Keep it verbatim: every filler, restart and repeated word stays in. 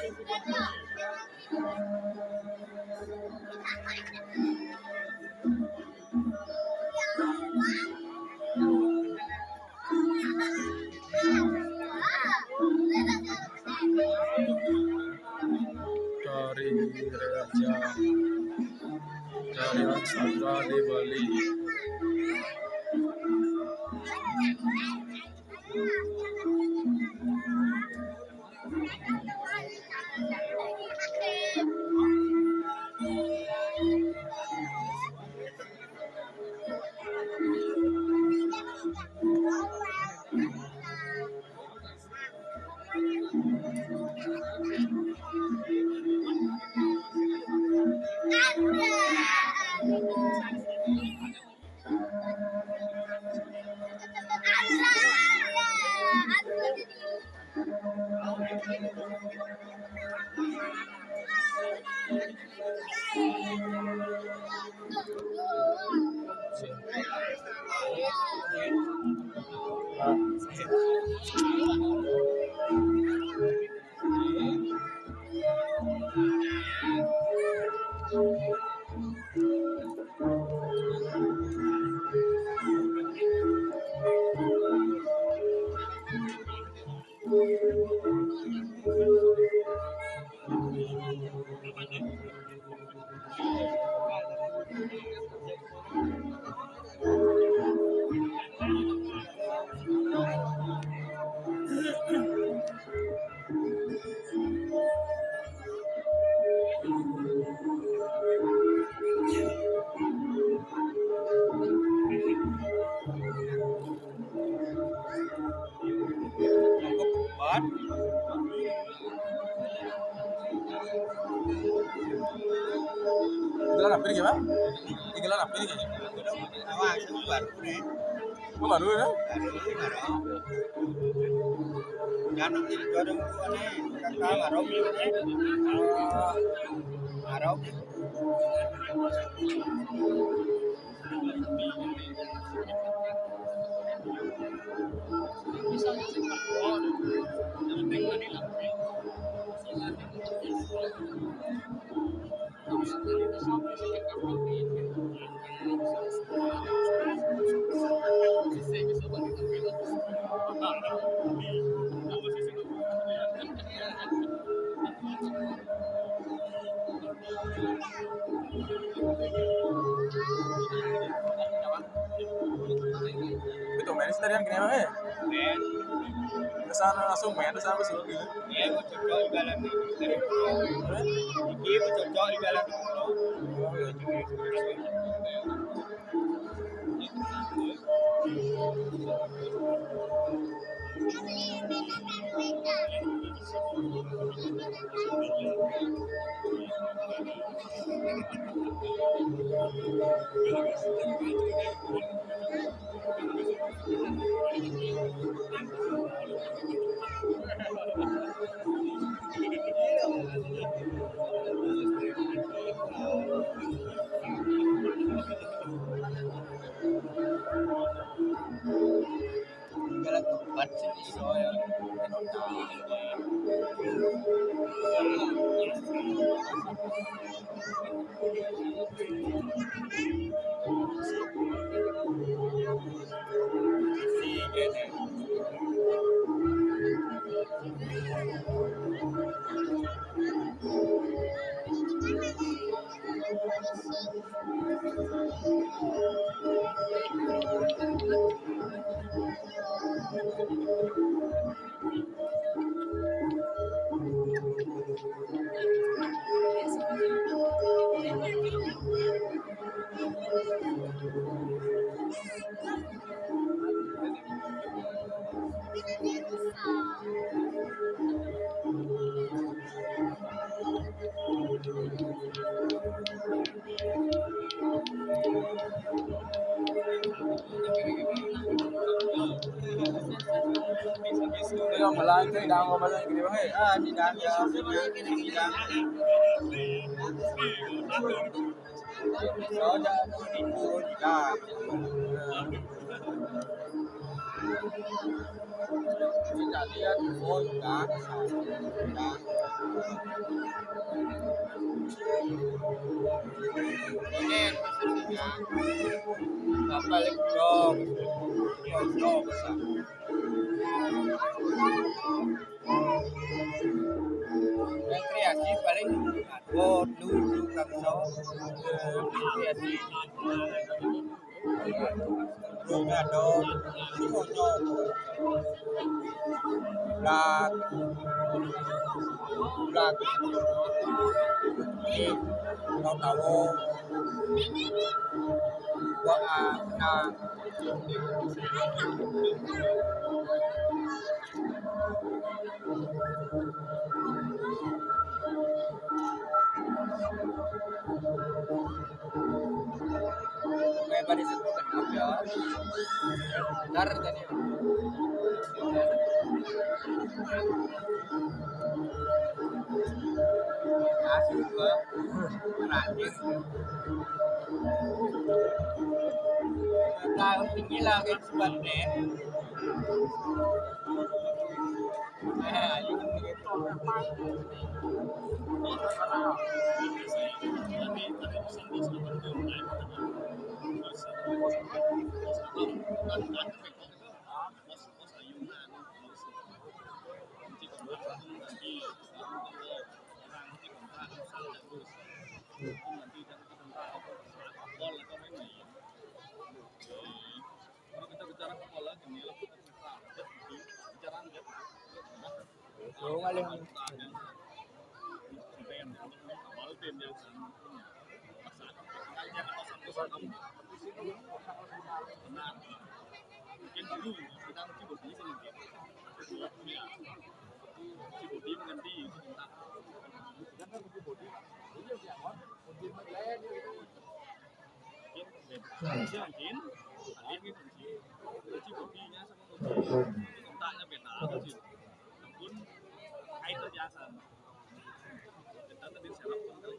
Tari Raja, tarian saka di Bali. Igelan apa ini, Bang? Igelan apa ini? Awas, baru nih. Oh, baru ya? Baru, baru. Jangan nanti itu ada buku nih. Kakak, baru nih. Baru. Itu main sih tadi yang gini, Bang, ya? Main. Ke sana langsung main, ke sana langsung gitu. Iya, mau cocok juga lah nih. Iya, mau cocok juga lah. Oh, iya, juga. Jalan tempat sih, soalnya. Ayo, malang, kita dah mau malang, kita, hei. Ah, di dalam, ya. Soalnya, di dalam. Kita lihat, oh, dah. Dah. Ini posisinya. Bapak lagi dong. Yo, yo, besar. Rekreasi paling, oh, dulu, dulu, kan, so, rekreasi. Terus ada si Onyok. Blak. Blak. Ini, tahu-tahu. Gua, ah, nah. Kayak pada satu kenapa ya? Bentar tadi. Asik gua. Terakhir. Tahu tinggi lah kan sebab deh. Kalau kita bicara kepala, gini lah, kita bicara, bicara, bicara. Tuh, ngalih. Mungkin dulu kita mesti berdiri sini, gitu. Iya. Mesti berdiri, mengganti, sebentar. Mungkin beda. Mungkin alih, mungkin kunci. Kunci bodinya sama kunci. Kontaknya beda, kunci. Namun, kait biasa. Kita tadi serap pun kali.